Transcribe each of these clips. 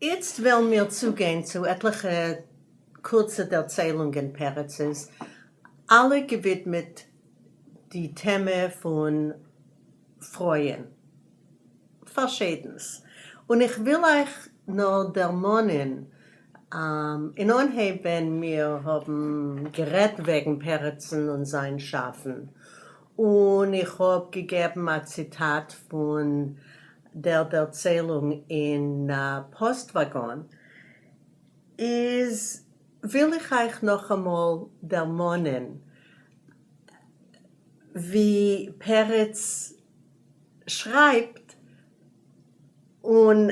איצט וועלן מיר צוגיין צו עטליכע קורצע דערציילונגען פרצ'ס, אלע געווידמעט די טעמע פון פרויען, פארשיידנס, און איך וויל אייך נאר דערמאנען, אין אנהייב ווען מיר האבן גערעדט וועגן פרצ'ן און זיין שאפן, און איך האב געגעבן א ציטאט פון דער דערציילונג אין פאסט-וואגאן, איז וויל איך אייך נאכאמאל דערמאנען ווי פרץ שרייבט, און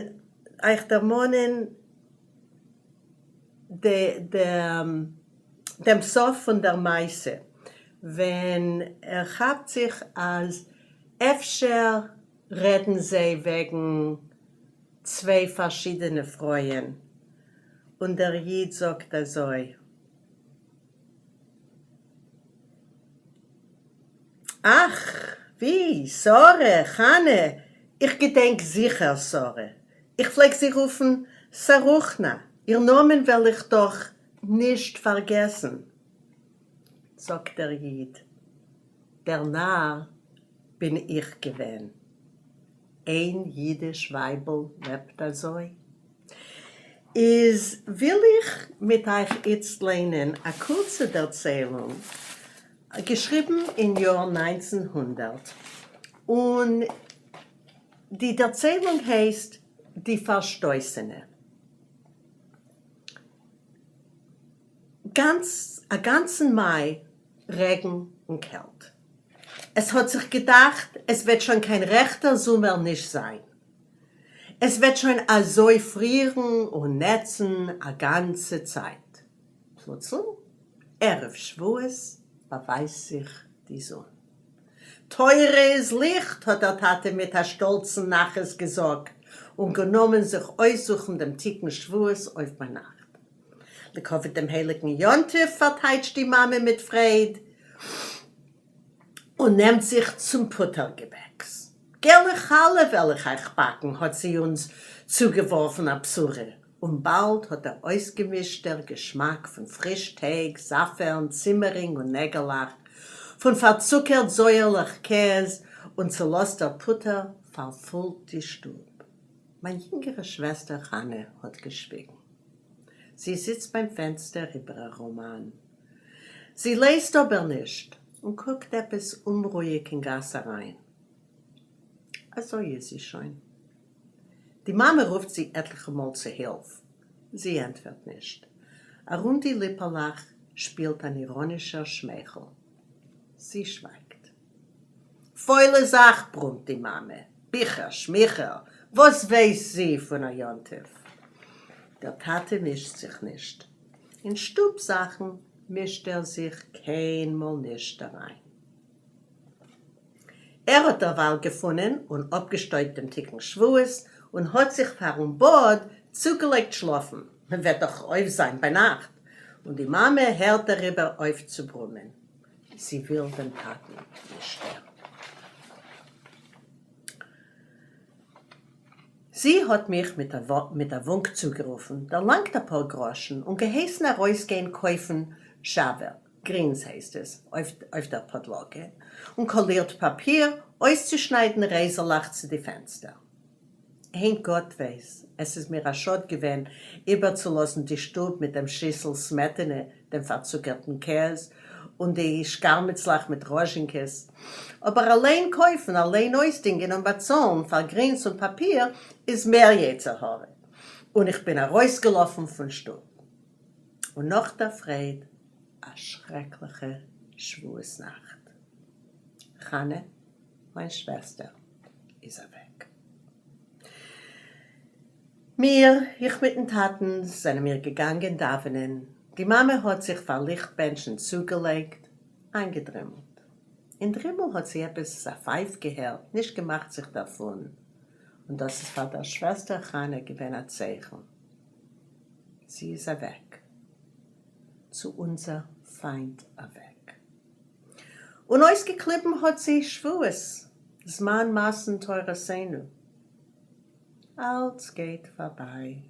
אייך דערמאנען דעם סוף פון דער מעשה, ווען ער כאפט זיך אז אפשר רעדן זיי וועגן צוויי פארשידענע פרויען, און דער איד זאגט אזוי, אך, ווי, שרה, חנה, איך געדענק זיכער שרה, איך פלעג זי רופן סרוחנה, איר נאמען וועל איך דאך נישט פארגעסן. זאגט דער איד, דער נאר בין איך געווען. איין אידיש ווייבל לעבט אזוי? איז וויל איך מיט אייך איצט ליינען א קורצע דערציילונג געשריבן אין יאר 1900, און די דערציילונג הייסט די פארשטויסענע. גאנץ א גאנצן מאי רעגן און קעלט. עס האט זיך געדאכט עס וועט שוין קיין רעכטער זומער נישט זיין. עס וועט שוין אזוי פרירן און נעצן א גאנצע צייט. פלוצלונג, ערב שבועות, באווייזט זיך די זון. תורה איז ליכט! האט דער טאטע מיט א שטאלצן נחת געזאגט און גענומען זיך אויסזוכן דעם תיקון שבועות אויף ביינאכט. לכבוד דעם הייליגן יום טוב, פארטייטשט די מאמע מיט פרייד און נעמט זיך צום פוטער-געבעקס. געלע חלה וועל איך אייך באקן, האט זי אונז צוגעווארפן א בשורה, און באלד האט דער אויסגעמישטער געשמאק פון פריש טייג, זאפערן, צימערינג און נעגעלעך, פון פארצוקערט זויערלעך קעז און צעלאזטער פוטער פארפולט די שטוב. מיין יונגערע שוועסטער חנה האט געשוויגן. זי זיצט ביים פענסטער איבער א ראמאן. זי לעזט אבער נישט און קוקט עפעס אומרואיג אין גאס אריין. אזוי איז זי שוין. די מאמע רופט זי עטליכע מאל צו הילף. זי ענטפערט נישט. ארום די ליפעלעך שפילט אן איראנישער שמייכל. זי שווייגט. פוילע זאך! ברומט די מאמע. ביכער שמיכער, וואס ווייסט זי פון א יום טוב? דער טאטע מישט זיך נישט. אין שטוב זאכן מישט ער זיך קיינמאל נישט אריין. ער האט דערווייל געפונען און אפגעשטויבט דעם תיקון שבועות און האט זיך פארן באד צוגעלייגט שלאפן, מען וועט דאך אויף זיין ביינאכט, און די מאמע הערט דעריבער אויף צו ברומען, זי וויל דעם טאטן נישט שטערן. זי האט מיך מיט א וואונק צוגערופן, דערלאנגט אפאר גראשן און געהייסן ארויסגיין קויפן זשאווער, גרינס הייסט עס, אויף דער פאדלאגע, און קאלירט פאפיר אויסצושניידן רעזעלעך צו די פענסטער. איין גאט ווייס, עס איז מיר א שאד געווען איבערצולאזן די שטוב מיט דעם שיסל סמעטענע, דעם פארצוקערטן קעז, און די שקארמיצלעך מיט ראזשינקעס. אבער אליין קויפן, אליין אויסדינגען און באצאלן פאר גרינס און פאפיר איז מער יצר הרע. און איך בין ארויסגעלאפן פון שטוב. און נאך דער פרייד, א שרעקליכע שבועות נאכט. חנה, מיין שוועסטער, איז אוועק. מיר, איך מיטן טאטן, זענען מיר געגאנגען דאווענען, די מאמע האט זיך פאר ליכט בענטשן צוגעלייגט, איינגעדרימלט. אין דרימל האט זי עפעס א פייף געהערט, נישט געמאכט זיך דערפון, און דאס איז פאר דער שוועסטער חנה געווען א צייכן. זי איז אוועק. צו אונזער פיינט אוועק. און אויסגעקליבן האט זי שבועות, זמן מתן תורתינו. אלץ גייט פארביי.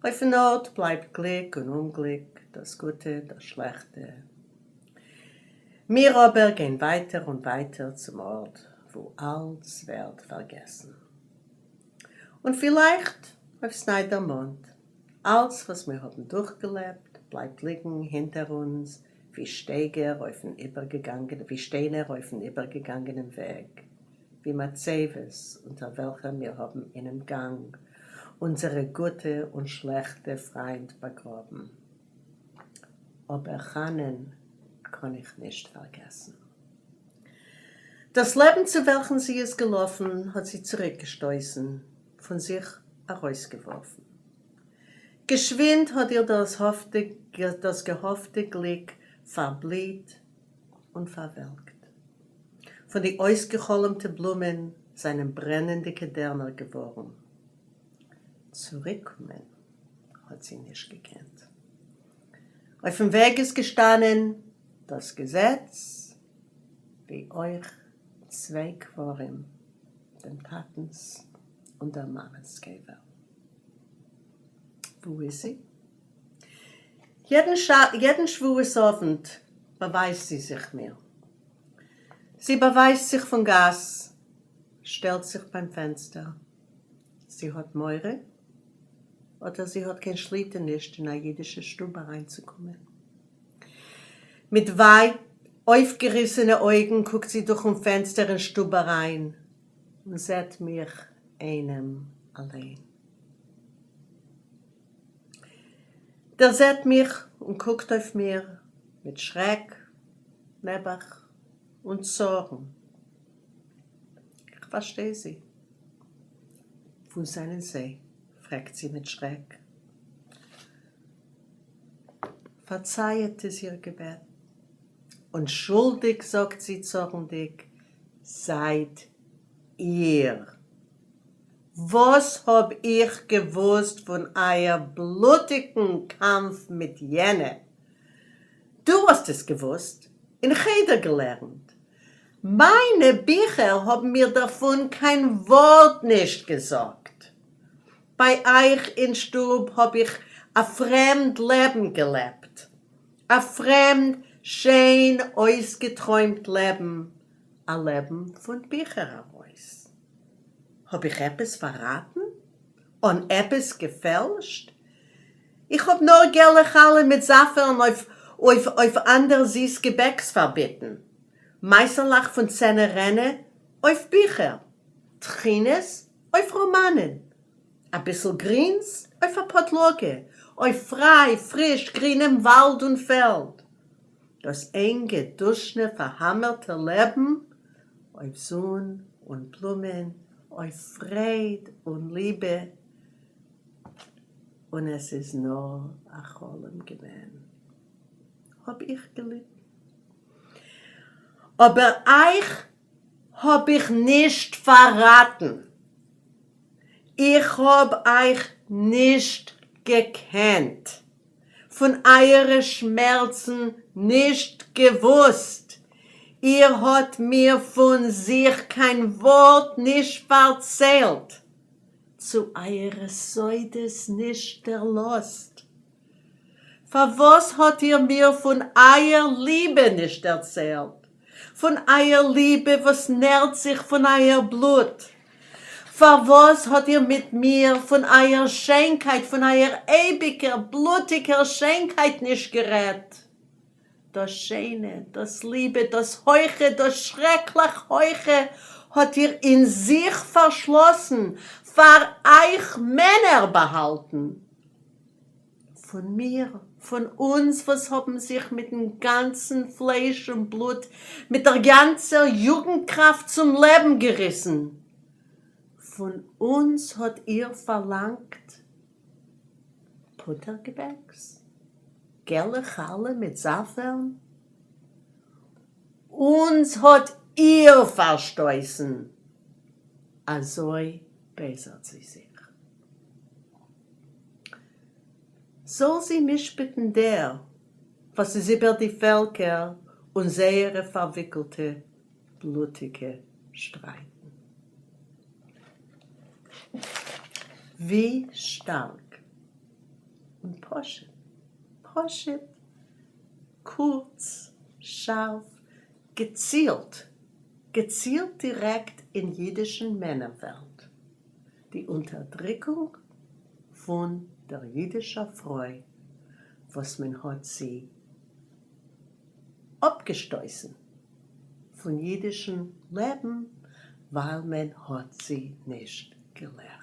אויפן ארט בלייבט גליק און אומגליק, דאס גוטע, דאס שלעכטע. מיר אבער גיין ווייטער און ווייטער צום ארט וואו אלץ ווערט פארגעסן. און פילייכט אויפסניי דערמאנט, אלץ וואס מיר האבן דורכגעלעבט בלייבט ליגן הינטער אונז ווי שטייגער אויפן איבערגעגאנגענעם ווי שטיינער אויפן איבערגעגאנגענעם וועג, ווי מצבות אונטער וועלכע מיר האבן אינעם גאנג אונזערע גוטע און שלעכטע פריינד באגראבן. אבער חנה'ן קאן איך נישט פארגעסן. דאס לעבן צו וועלכן זי איז געלאפן האט זי צוריקגעשטויסן, פון זיך ארויסגעווארפן. געשווינד האט איר דאס געהאפטע גליק פארבליט און פארוועלקט. פון די אויסגעחלומטע בלומען זענען ברענענדיקע דערנער געווארן. צוריקקומען האט זי נישט געקענט. אויפן וועג איז געשטאנען דאס געזעץ, ווי אויך צוויי קברים, דעם טאטנס און דער מאמענס קבר. וואו איז זי? יעדן שבועות אוונט באווייזט זי זיך מיר. זי באווייזט זיך פון גאס, שטעלט זיך ביים פענסטער. זי האט מורא? אדער זי האט קיין שליטה נישט אין א אידישע שטוב אריינצוקומען? מיט ווייט אויפגעריסענע אויגן קוקט זי דורכן פענסטער אין שטוב אריין און זעט מיך איינעם אליין. דערזעט מיך און קוקט אויף מיר מיט שרעק, נעבעך, און צארן. איך פארשטיי זי. וואו זענען זיי? פרעגט זי מיט שרעק. פארצייעט איז איר געבעט. און שולדיג, זאגט זי צארנדיג, זייט איר. וואס האב איך געוואוסט פון אייער בלוטיגן קאמף מיט יענע? דו האסט עס געוואוסט, אין חדר געלערנט. מיינע ביכער האבן מיר דערפון קיין ווארט נישט געזאגט. ביי אייך אין שטוב האב איך א פרעמד לעבן געלעבט. א פרעמד, שיין אויסגעטרוימט לעבן, א לעבן פון ביכער ארויס. האב איך עפעס פארראטן? אן עפעס געפעלשט? איך האב נאר געלע חלה מיט זאפערן אויף אויף אויף אנדער זיס געבעקס פארביטן, מעשה'לעך פון צענע-רענע אויף ביכער, טחינות אויף ראמאנען, אביסל גרינס אויף א פאדלאגע, אויף פריי פריש גרינעם וואלד און פעלד. דאס ענגע דושנע פארהאמערטע לעבן אויף זון און בלומען, אויף פרייד און ליבע, און עס איז נאר א חלום געווען, האב איך געליטן. אבער אייך האב איך נישט פארראטן, איך האב אייך נישט געקענט. פון אייערע שמערצן נישט געוואוסט, איר האט מיר פון זיך קיין ווארט נישט פארציילט, צו אייערע סודות נישט דערלאזט. פארוואס האט איר מיר פון אייער ליבע נישט דערציילט? פון אייער ליבע וואס נערט זיך פון אייער בלוט? פארוואס האט איר מיט מיר פון אייער שיינקייט, פון אייער אייביגער בלוטיגער שיינקייט נישט גערעדט? דאס שיינע, דאס ליבע, דאס הויכע, דאס שרעקליך הויכע האט איר אין זיך פארשלאסן, פאר אייך מענער באהאלטן. פון מיר, פון אונז וואס האבן זיך מיטן גאנצן פלייש און בלוט, מיט דער גאנצער יוגנט-קראפט צום לעבן געריסן, פון אונז האט איר פארלאנגט פוטער-געבעקס, געלע חלה מיט זאפערן? אונז האט איר פארשטויסן! אזוי בייזערט זי זיך. זאָל זי משפּטן דער, װאָס איז איבער די פֿעלקער און זײערע פֿאַרװיקלטע בלוטיקע שטרײַטן. װי שטאַרק. פשוט, פשוט, קורץ, שארף, געצילט, געצילט דירעקט אין אידישן מענער וועלט, די אונטערדריקונג פון דער אידישער פרוי וואס מען האט זי אפגעשטויסן פון אידישן לעבן ווייל מען האט זי נישט געלערנט.